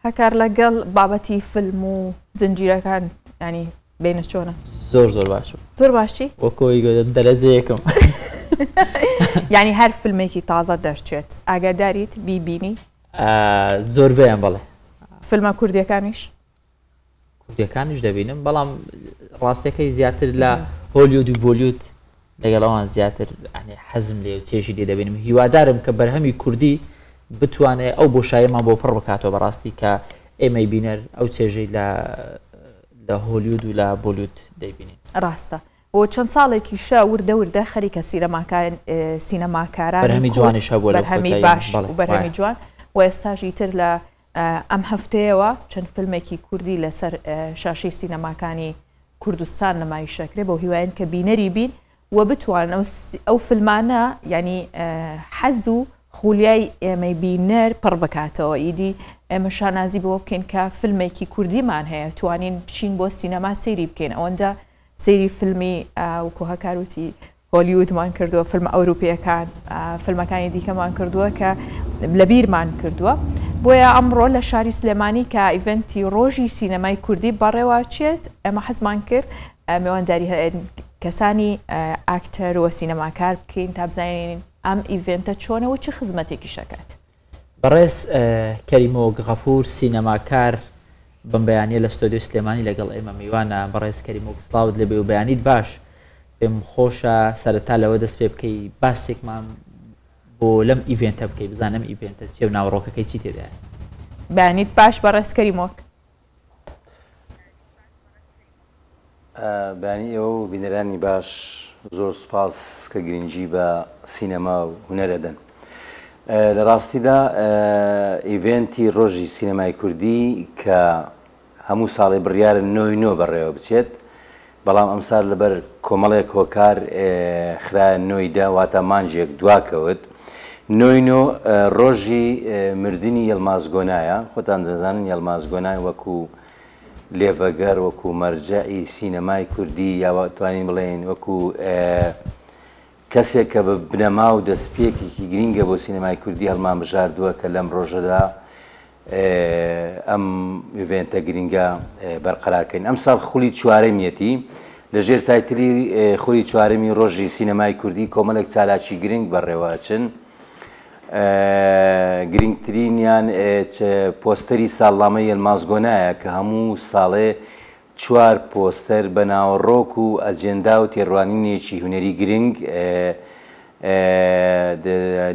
هەکار لەگەڵ بابەتی فلم و زنجیرەکان ینی بینە چۆنە؟ زۆر زۆر باشم. زۆر باشی؟ وەکۆی دەرەجە یەکەم. یعنی هەر فیلمێکی تازە دەرچێت ئاگاداریت بیبینی؟ زۆربەیان بەڵێ. فیلمە کوردیەکانیش؟ کوردیەکانیش دەبینم بەڵام ڕاستەکەی زیاتر لە هۆلیود و بۆلیود لەگەڵ ئەوان زیاتر حەزم لێ و چێژی لێ دەبینم هیوادارم کە بەرهەمی کوردی بتوانێت ئەو بۆشایەمان بۆ پڕ بکاتەوە بەڕاستی کە ئێمەی بینەر ئەو چێژەی لە لە هۆلیود و لە بۆلیود دەیبینین. ڕاستە بۆ چەند ساڵێکیشە وردە وردە خەریکە سینەماکارانی بەرهەمی جوانیش هەبووە لە بەرهەمی باش و بەرهەمی جوان و ئێستاش ئیتر لە ئەم هەفتەیەوە چەند فیلمێکی کوردی لەسەر شاشەی سینەماکانی کوردستان نمایش دەکرێت بەو هیوایەن کە بینەری بین و بتوانن ئەو فیلمانە یعنی حەز و خولیای ئێمەی بینەر پڕ بکاتەوە ئیدی ئێمە شانازی بەوە بکەین کە فیلمێکی کوردیمان هەیە توانین بچین بۆ سینەما سەیری بکەین ئەوەندە سەیری فیلمی وەکو هەکاروتی هۆلیودمان کردووە فیلمە ئەوروپیەکان فیلمەکانی دیکەمان کردووە کە لەبیرمان کردووە بۆیە ئەمڕۆ لە شاری سلێمانی کە ئیڤنتی ڕۆژی سینەمای کوردی بەڕێواچێت ئێمە حەزمان کرد میوانداری کەسانی ئاکتەر و سینەماکار بکەین تا بزانین ئەم ئیڤێنتە چۆنە و چ خزمەتێکیش ئەکات. بەڕێز کەریمۆک غەفور سینەماکار بەم بەیانیە لە ستۆدیۆی سلێمانی لەگەڵ ئێمە میوانە، بەڕێز کەریمۆک سڵاوت لێبێ و بەیانیت باش، پێم خۆشە سەرەتا لەوە دەست پێ بکەی باسێکمان بۆ لەم ئیڤێنتە بکەی بزانم ئەم ئیڤێنتە چیە و ناوەڕۆکەکەی چی تێدایە. بەیانیت باش بەڕێز کەریمۆک. بەیانی ئێوە و بینەرانی باش زۆر سوپاس کە گرنگی بە سینەما و هونەر ئەدەن. لە ڕاستیدا ئیڤێنتی ڕۆژی سینەمای کوردی کە هەموو ساڵێ بڕیارە نۆی نۆ بەڕێوە بچێت بەڵام ئەمسار لەبەر کۆمەڵێک هۆکار خرایە نۆی دە واتە مانگێک دواکەوت. نۆی نۆ ڕۆژی مردنی یەڵماز گۆنایە، خۆتان دەزانن یەڵماز گۆنای وەکو لێڤەگەر، وەکو مەرجەعی سینەمای کوردی یا توانین بڵێین وەکو کەسێک کە بە بنەما و دەستپێکێکی گرینگە بۆ سینەمای کوردی هەڵمانبژاردووە کە لەم ڕۆژەدا ئەم ئیڤێنتە گرینگە بەرقەرار کەین. ئەمساڵ خولی چوارەمیەتی، لە ژێر تایتلی خولی چوارەمی ڕۆژی سینەمای کوردی کۆمەڵێک چالاکی گرنگ بەڕێوە ئەچن. گرنگترینیان پۆستەری ساڵنامەی یەلماز گۆنایە کە هەموو ساڵێ چوار پۆستەر بە ناوەڕۆک و ئەجێندا و تێڕوانینێکی هونەری گرنگ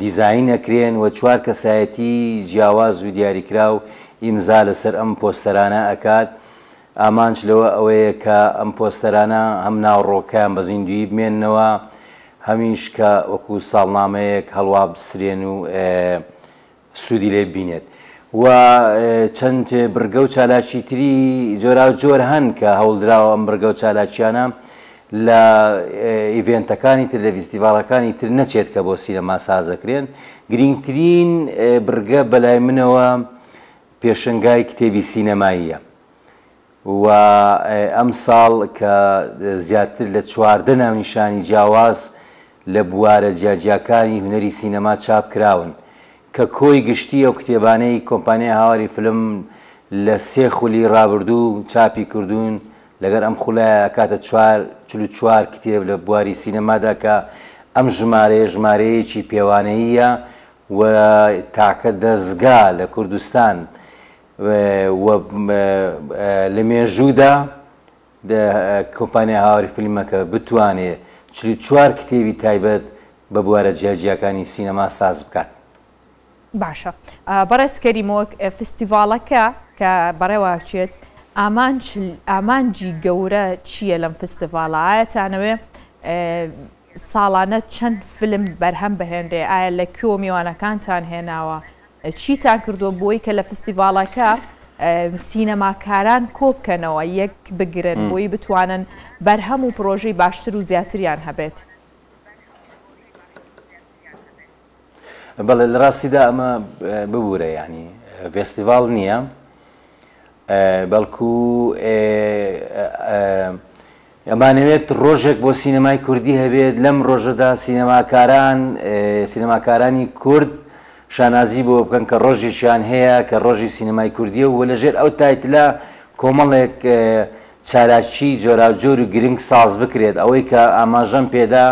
دیزاین ئەکرێن و چوار کەسایەتی جیاواز و دیاریکراو ئیمزا لەسەر ئەم پۆستەرانە ئەکات. ئامانج لەوە ئەوەیە کە ئەم پۆستەرانە هەم ناوەڕۆکەکەیان بە زیندوویی بمێننەوە، هەمیش کە وەکوو ساڵنامەیەک هەڵوابسرێن و سوودی لێ ببینێت و چەند بڕگە و چالاکی تری جۆراوجۆر هەن کە هەوڵدراوە ئەم بڕگە و چالاکیانە لە ئیڤێنتەکانی تر لە ڤیستیڤاڵەکانی تر نەچێت کە بۆ سینەما سازەکرێن گرینگترین بڕگە بەلای منەوە پێشنگای کتێبی سینەماییە و ئەمساڵ کە زیاتر لە 14 ناونیشانی جیاواز لە بوارە جیاجیاکانی هونەری سینەما چاپ کراون، کە کۆی گشتی ئەو کتێبانەی کۆمپانیای هاواری فلم لە سێ خولی ڕابردوو چاپی کردوون لەگەر ئەم خولەیا ئەکاتە 44 کتێب لە بواری سینەمادا کە ئەم ژمارەیە ژمارەیەکی پێوانەییە و تاکە دەزگا لە کوردستان و لە مێژوودا کۆمپانیای هاواری فیلمەکە بتوانێ 44 کتێبی تایبەت بە بوارە جیاجیاکانی سینەما ساز بکات. باشە بەڕێز کەریمۆک فستیڤاڵەکە کە بەڕێوەچێت ئامانج ئامانجی گەورە چییە لەم فستیڤاڵە ئایا تانەوێ ساڵانە چەند فیلم بەرهەم بهێنرێ ئایا لە کوێ میوانەکانتان هێناوە چیتان کردووە بۆی کە لە فستیڤاڵەکە سینەماکاران کۆبکەنەوە یەک بگرن بۆی بتوانن بەرهەم و پرۆژەی باشتر و زیاتریان هەبێت؟ بەڵێ لە ڕاستیدا ئەمە ببوورە یعنی ڤێستیڤاڵ نییە بەڵکو ئەمانەوێت ڕۆژێک بۆ سینەمای کوردی هەبێت، لەم ڕۆژەدا سینەماکاران سینەماکارانی کورد شانازی بەوە بکەن کە ڕۆژێکیان هەیە کە ڕۆژی سینەمای کوردیە و لەژێر ئەو title ە کۆمەڵێک چالاکی جۆراوجۆر و گرنگ ساز بکرێت. ئەوەی کە ئاماژەم پێدا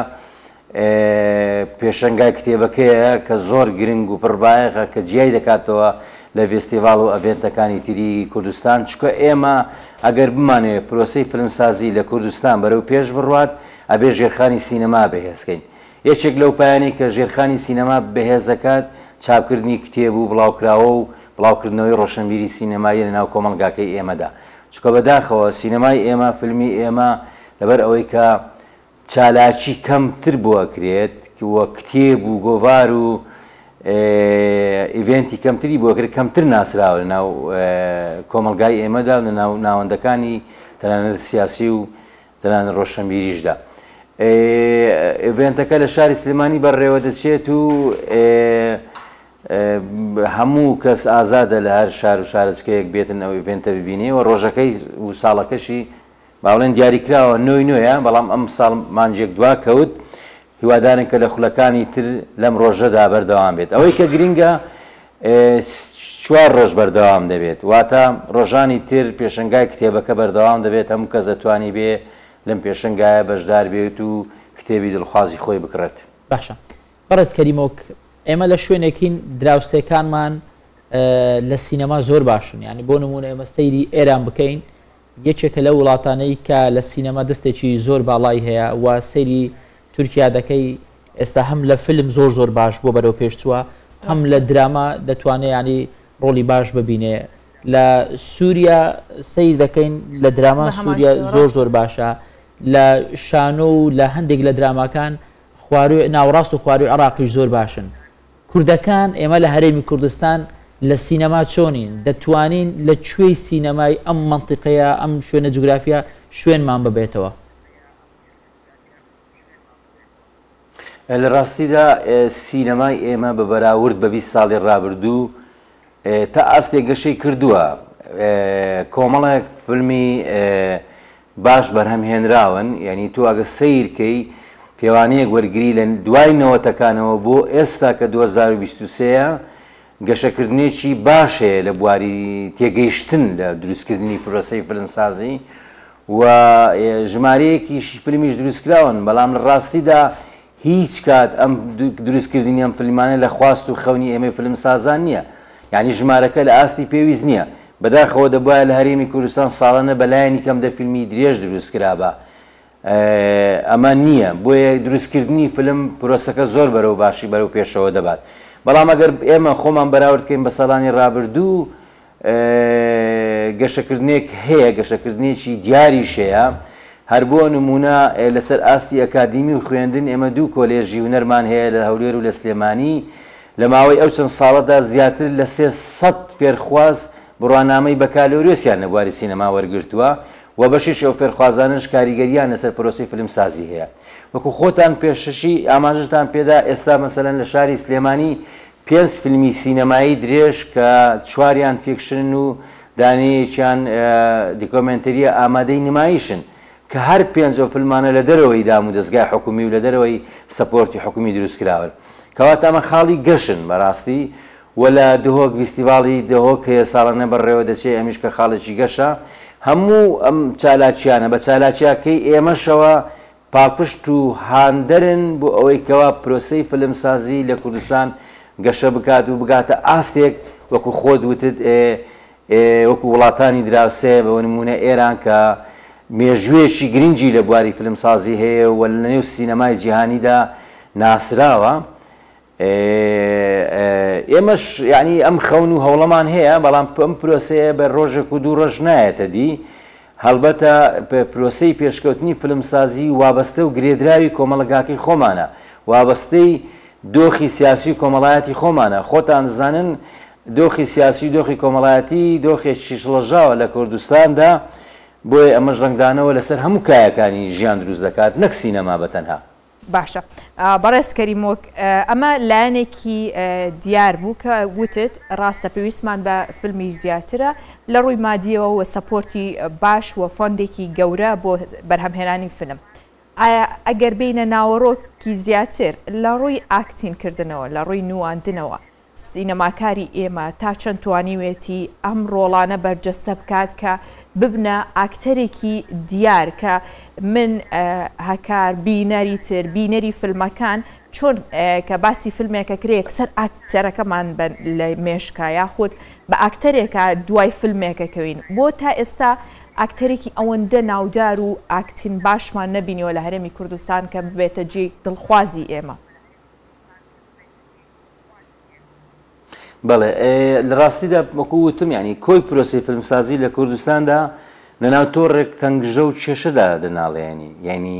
پێشەنگای کتێبەکەیە کە زۆر گرنگ و پڕبایەخە کە جیای دەکاتەوە لە ڤێستیڤاڵ و event ەکانی تری کوردستان، چونکە ئێمە ئەگەر بمانەوێت پرۆسەی فیلمسازی لە کوردستان بەرەو پێش بڕوات ئەبێ ژێرخانی سینەما بەهێزکەین. یەکێک لەو پایانەی کە ژێرخانی سینەما بەهێزەکات چاپکردنی کتێب و بڵاوکراوە و بڵاوکردنەوەی ڕۆشنبیری سینەماییە لەناو کۆمەڵگاکەی ئێمەدا چونکە بەداخەوە سینەمای ئێمە فیلمی ئێمە لەبەر ئەوەی کە چالاکی کەمتر بۆ ئەکرێت و کتێب و گۆڤار و event ی کەمتری بۆ ئەکرێت کەمتر ناسراوە لەناو کۆمەڵگای ئێمەدا و لەناو ناوەندەکانی تەنانەت سیاسی و تەنانەت ڕۆشنبیریشدا. event ەکە لە شاری سلێمانی بەڕێوە دەچێت و هەموو کەس ئازادە لە هەر شار و شارۆچکەیەک بێتن ئەو event ە ببینێ و ڕۆژەکەی و ساڵەکەشی با بڵێن دیاریکراوە نۆی نۆیە، بەڵام ئەمساڵ مانگێک دوا کەوت، هیوادارین کە لە خولەکانی تر لەم ڕۆژەدا بەردەوام بێت. ئەوەی کە گرنگە چوار ڕۆژ بەردەوام دەبێت، واتە ڕۆژانی تر پێشەنگای کتێبەکە بەردەوام دەبێت، هەموو کەس دەتوانی بێ لەم پێشەنگایە بەشدار بێت و کتێبی دڵخوازی خۆی بکڕێت. باشە بەڕێز کەریمۆک، ئێمە لە شوێنێکین دراوسێکانمان لە سینەما زۆر باشن، یانی بۆ نموونە ئێمە سەیری ئێران بکەین یەکێکە لەو وڵاتانەی کە لە سینەما دەستێکی زۆر باڵای هەیە و سەیری تورکیا دەکەی ئێستا هەم لە فیلم زۆر زۆر باش بووە بەرەو پێش چووە هەم لە دراما دەتوانێ ینی ڕۆڵی باش ببینێ لە سووریا سیر دەکەین لە دراما سووریا زۆر زۆر باشە لە شانۆ و لە هەندێک لە دراماکان خواروی ناوەڕاست و خواروی عراقیش زۆر باشن کوردەکان، ئێمە لە هەرێمی کوردستان لە سینەما چۆنین؟ دەتوانین لە کوێی سینەمای ئەم مەنتیقەیە، ئەم شوێنە جوگرافییە شوێنمان ببێتەوە؟ لە ڕاستیدا سینەمای ئێمە بە بەراورد بە 20 ساڵی ڕابردوو تا ئاستێک گەشەی کردووە. کۆمەڵێک فیلمی باش بەرهەم هێنراون یانی تۆ ئەگەر سەیر کەی پێوانەیەک وەرگری لە دوای نەوەتەکانەوە بۆ ئێستا کە 2023 ە گەشەکردنێکی باش هەیە لە بواری تێگەیشتن لە دروستکردنی پرۆسەی فیلمسازی و ژمارەیەکیش فیلمیش دروستکراون بەڵام لە ڕاستیدا هیچ کات ئەم دروستکردنی ئەم فیلمانە لە خواست و خەونی ئێمەی فیلمسازان نییە، یانی ژمارەکە لە ئاستی پێویست نییە. بەداخەوە دەبوایە لە هەرێمی کوردستان ساڵانە بە لایەنی کەم دە فیلمی درێژ دروستکرابا. ئەمە نییە. بۆیە دروستکردنی فیلم پرۆسەکە زۆر بەرەو باشی بەرەو پێشەوە دەبات. بەڵام ئەگەر ئێمە خۆمان بەراورد کەین بە ساڵانی ڕابردوو، گەشەکردنێک هەیە، گەشەکردنێکی دیاریش هەیە، هەر بۆ نموونە لەسەر ئاستی ئەکادیمی و خوێندن ئێمە دوو کۆلێژی هونەرمان هەیە لە هەولێر و لە سلێمانی، لە ماوەی ئەو چەند ساڵەدا زیاتر لە 300 فێرخواز بڕوانامەی بەکالۆریۆسیان لە بواری سینەما وەرگرتووە و بەشێکی ئەو فێرخوازانەش کاریگەرییان لەسەر پرۆسەی فیلمسازی هەیە. وەکو خۆتان پێشەکی ئاماژەتان پێدا ئێستا مەسەلەن لە شاری سلێمانی پێنج فیلمی سینەمایی درێژ کە چواریان fiction ن و دانەیەکیان دیکۆمێنترییە ئامادەی نمایشن، کە هەر پێنج ئەو فیلمانە لە دەرەوەی دامودەزگای حکومی و لە دەرەوەی support ی حکومی دروستکراون. کەواتە ئەمە خاڵی گەشن بەڕاستی و لە دهۆک ڤیستیڤاڵی دهۆک هەیە ساڵانە بەڕێوە دەچێ ئەمیش کە خاڵێکی گەشە. هەموو ئەم چالاکییانە بە چالاکییەکەی ئێمەشەوە پاڵپشت و هاندەرن بۆ ئەوەی کەوا پرۆسەی فیلمسازی لە کوردستان گەشە بکات و بگاتە ئاستێک وەکو خۆت وتت وەکو وڵاتانی دراوسێ بۆ نموونە ئێران کە مێژوویەکی گرنگی لە بواری فیلمسازی هەیە و لەنێو سینەمای جیهانیدا ناسراوە. ئێمەش یانی ئەم خەون و هەوڵەمان هەیە، بەڵام ئەم پرۆسەیە بە ڕۆژێک و دوو ڕۆژ نایەتە دی. هەڵبەتە پرۆسەی پێشکەوتنی فیلمسازی وابەستە و گرێدراوی کۆمەڵگاکەی خۆمانە، وابەستەی دۆخی سیاسی و کۆمەڵایەتی خۆمانە. خۆتان دەزانن دۆخی سیاسی و دۆخی کۆمەڵایەتی دۆخێکی شڵەژاوە لە کوردستاندا، بۆیە ئەمەش ڕەنگدانەوە لەسەر هەموو کایەکانی ژیان دروست دەکات نەک سینەما بە تەنها. باشە بەڕێز کەریمۆک ئەمە لایەنێکی دیار بوو کە وتت ڕاستە پێویستمان بە فیلمی زیاترە لە ڕووی مادیەوە و support ی باش و fund ێکی گەورە بۆ بەرهەمهێنانی فیلم ئایا ئەگەر بینە ناوەڕۆکی زیاتر لە ڕووی acting کردنەوە لە ڕووی نواندنەوە. سینەماکاری ئێمە تا چەند توانیوێتی ئەم ڕۆڵانە بەرجەستە بکات کە ببنە ئاکتەرێکی دیار کە من هەکار بینەری تر بینەری فیلمەکان چۆن کە باسی فیلمێکە کرێ یەکسەر ئاکتەرەکەمان لە مێشکا یاخود بە ئاکتەرێکە دوای فیلمێکە کەوین بۆ تا ئێستا ئاکتەرێکی ئەوەندە ناودار و ئاکتین باشمان نەبینیوە لە هەرێمی کوردستان کە ببێتە جێی دڵخوازی ئێمە. بەڵێ لە ڕاستیدا وەکو وتم یانی کۆی پرۆسەی فیلمسازی لە کوردستاندا لەناو تۆڕێک تەنگژە و کێشەدا دەناڵێنی یعنی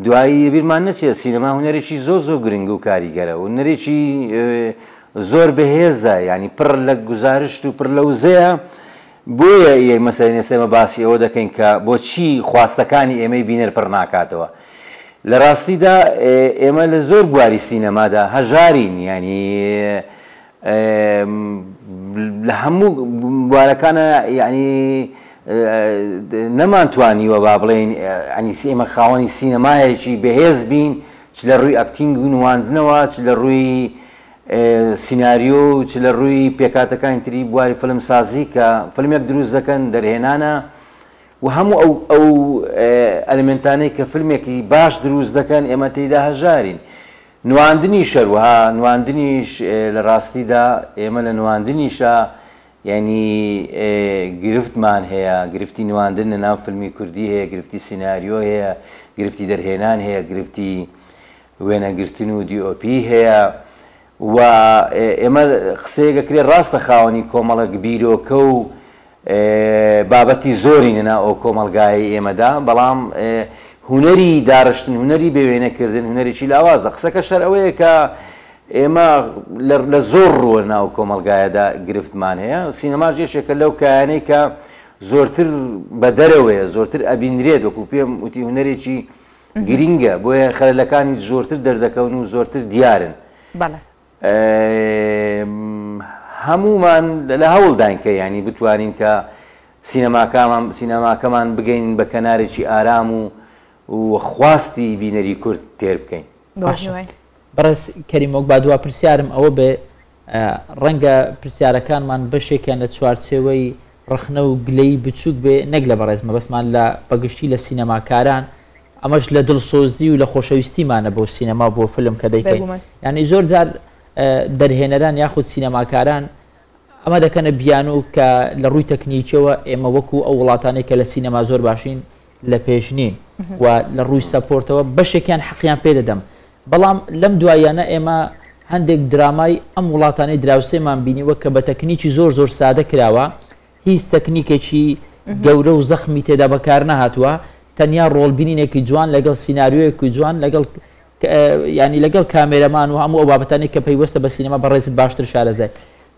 دوایی بیرمان نەچێت سینەما هونەرێکی زۆر زۆر گرنگ و کاریگەرە و هونەرێکی زۆر بەهێزە یعنی پڕ لە گوزارشت و پڕ لە وزەیە بۆیە یەک مەسەلەن ئێستا ئێمە باسی ئەوە دەکەین کە بۆچی خواستەکانی ئێمەی بینەر پڕ ناکاتەوە. لە ڕاستیدا ئێمە لە زۆر بواری سینەمادا هەژارین یانی لە هەموو بوارەکانە یعنی نەمانتوانیوە با بڵێین ینی ئێمە خاوەنی سینەمایەکی بەهێز بین چ لە ڕووی ئەکتینگ و نواندنەوە چ لە ڕووی سیناریۆ و چ لە ڕووی پێکهاتەکانی تری بواری فلمسازی کە فلمێک دروست دەکەن دەرهێنانە و هەموو ئەو ئەو ئەلمنتانەی کە فلمێکی باش دروست دەکەن ئێمە تێیدا هەژارین نواندنیش هەروەها نواندنیش لە ڕاستیدا ئێمە لە نواندنیشا یعنی گرفتمان هەیە گرفتی نواندن لە ناو فیلمی کوردی هەیە گرفتی سیناریۆ هەیە گرفتی دەرهێنان هەیە گرفتی وێنەگرتن و DOP هەیە و ئێمە قسەیەک ئەکرێ ڕاستە خاوەنی کۆمەڵێک بیرۆکە و بابەتی زۆرین لەناو ئەو کۆمەڵگایەی ئێمەدا بەڵام هونەری داڕشتن هونەری بێ وێنەکردن هونەرێکی لاوازە قسەکەش هەر ئەوەیە کە ئێمە لە زۆر ڕووە ناو کۆمەڵگایەدا گرفتمان هەیە سینەماش یەکێکە لەو کایانەی کە زۆرتر بە دەرەوەیە زۆرتر ئەبینرێت وەکو پێم وتی هونەرێکی گرینگە بۆیە خەلەلەکانی زۆرتر دەردەکەون و زۆرتر دیارن. بەڵێ. هەموومان لە هەوڵداین کە یانی بتوانین کە سینەماکامان سینەماکەمان بگەین بە کەنارێکی ئارام و و خواستی بینەری کورد تێر بکەین. باشە بەڕێز کەریم وەک با دوا پرسیارم ئەوە بێ ڕەنگە پرسیارەکانمان بەشێکیان لە چوارچێوەی ڕەخنە و گلەیی بچووک بێ نەک لە بەڕێز مەبەستمان لە بەگشتی لە سینەماکاران ئەمەش لە دڵسۆزی و لە خۆشەویستیمانە بۆ سینەما و بۆ فیلم کە دەیکەین یعنی زۆر جار دەرهێنەران یاخود سینەماکاران ئەمە دەکەنە بیانوو کە لە ڕووی تەکنیکیەوە ئێمە وەکو ئەو وڵاتانەی کە لە سینەما زۆر باشین لە پێش نین و لە ڕووی سەپۆرتەوە بەشێکیان حەقیان پێ دەدەم بەڵام لەم دواییانە ئێمە هەندێک درامای ئەم وڵاتانەی دراوسێمان بینیوە کە بە تەکنیکی زۆر زۆر سادە کراوە، هیچ تەکنیکێکی گەورە و زەخمی تێدا بەکار نەهاتووە، تەنیا ڕۆڵبینینێکی جوان لەگەڵ سیناریۆیەکی جوان لەگەڵ یانی لەگەڵ کامێرەمان و هەموو ئەو بابەتانەی کە پەیوەستە بە سینەما بەڕێزت باشتر شارەزای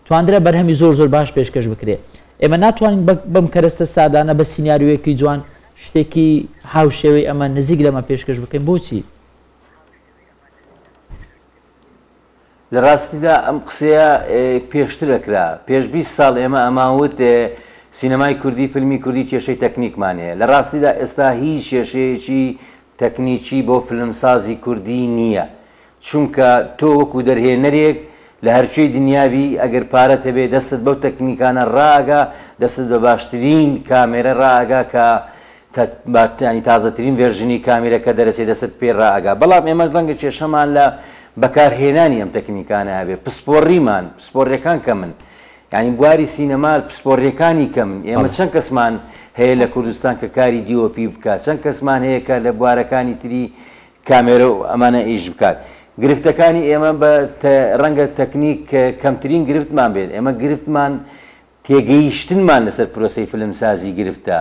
تواندرا بەرهەمی زۆر زۆر باش پێشکەش بکرێ ئێمە ناتوانین بەم کەرەستە سادانە بە سیناریۆیەکی جوان شتێکی هاوشێوەی ئەمە نزیک لەمە پێشکەش بکەین بۆچی؟ لە ڕاستیدا ئەم قسەیە پێشتر ئەکرا، پێش 20 ساڵ ئێمە ئەمانوت سینەمای کوردی، فیلمی کوردی کێشەی تەکنیکمان هەیە. لە ڕاستیدا ئێستا هیچ کێشەیەکی تەکنیکی بۆ فیلمسازی کوردی نییە. چونکە تۆ وەکو دەرهێنەرێک لە هەرکوێی دنیا بی ئەگەر پارەت هەبێ دەستت بەو تەکنیکانە ڕائەگا، دەستت بە باشترین کامێرە ڕائەگا کە یانی تازەترین ڤێرژنی کامیرەکە دەرەچێ دەستت پێ ڕائەگا بەڵام ئێمە ڕەنگە کێشەمان لە بەکارهێنانی ئەم تەکنیکانە هەبێ پسپۆڕیمان پسپۆڕیەکان کەمن یانی بواری سینەما پسپۆڕیەکانی کەمن ئێمە چەند کەسمان هەیە لە کوردستان کە کاری DOP بکات چەند کەسمان هەیە کە لە بوارەکانی تری کامێرە و ئەمانە ئیش بکات گرفتەکانی ئێمە بە ڕەنگە تەکنیک کەمترین گرفتمان بێت ئێمە گرفتمان تێگەیشتنمان لەسەر پرۆسەی فیلمسازی گرفتە،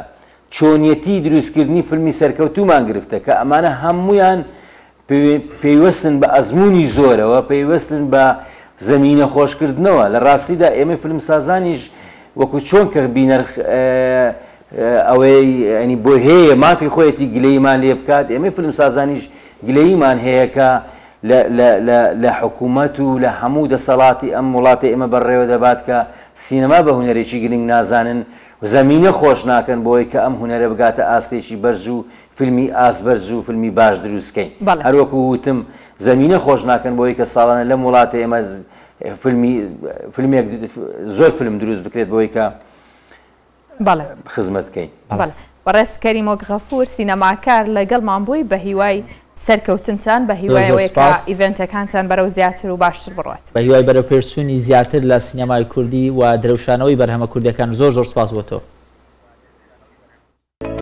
چۆنیەتی دروستکردنی فیلمی سەرکەوتوومان گرفتە، کە ئەمانە هەموویان پەیوەستن بە ئەزموونی زۆرەوە، پەیوەستن بە زەمینە خۆشکردنەوە. لە ڕاستیدا ئێمەی فیلمسازانیش وەکو چۆن کە بینەر ئەوەی یانی بۆی هەیە مافی خۆیەتی گلەییمان لێ بکات، ئێمەی فیلمسازانیش گلەییمان هەیە کە لە لە لە لە حکوومەت و لە هەموو دەسەڵاتی ئەم وڵاتەی ئێمە بەڕێوە دەبات کە سینەما بە هونەرێکی گرنگ نازانن و زەمینە خۆش ناکەن بۆی کە ئەم هونەرە بگاتە ئاستێکی بەرز و فیلمی ئاست بەرز و فیلمی باش دروست کەین. بەڵێ. هەر وەکوو وتم زەمینە خۆش ناکەن بۆی کە ساڵانە لەم وڵاتەی ئێمە فیلمی فیلمێک زۆر فیلم دروست بکرێت بۆی کە بەڵێ خزمەت بکەین. بەڵێ بەڕێز کەریمۆک غەفور سینەماکار لەگەڵمان بووی بە هیوای سەرکەوتنتان بە هیوای زۆر ئەوەی کە سوپاس. ئیڤێنتەکانتان بەرەو زیاتر و باشتر بڕوات. بە هیوای بەرەوپێشچوونی زیاتر لە سینەمای کوردی و درەوشانەوەی بەرهەمە کوردیەکان زۆر زۆر سوپاس بۆ تۆ.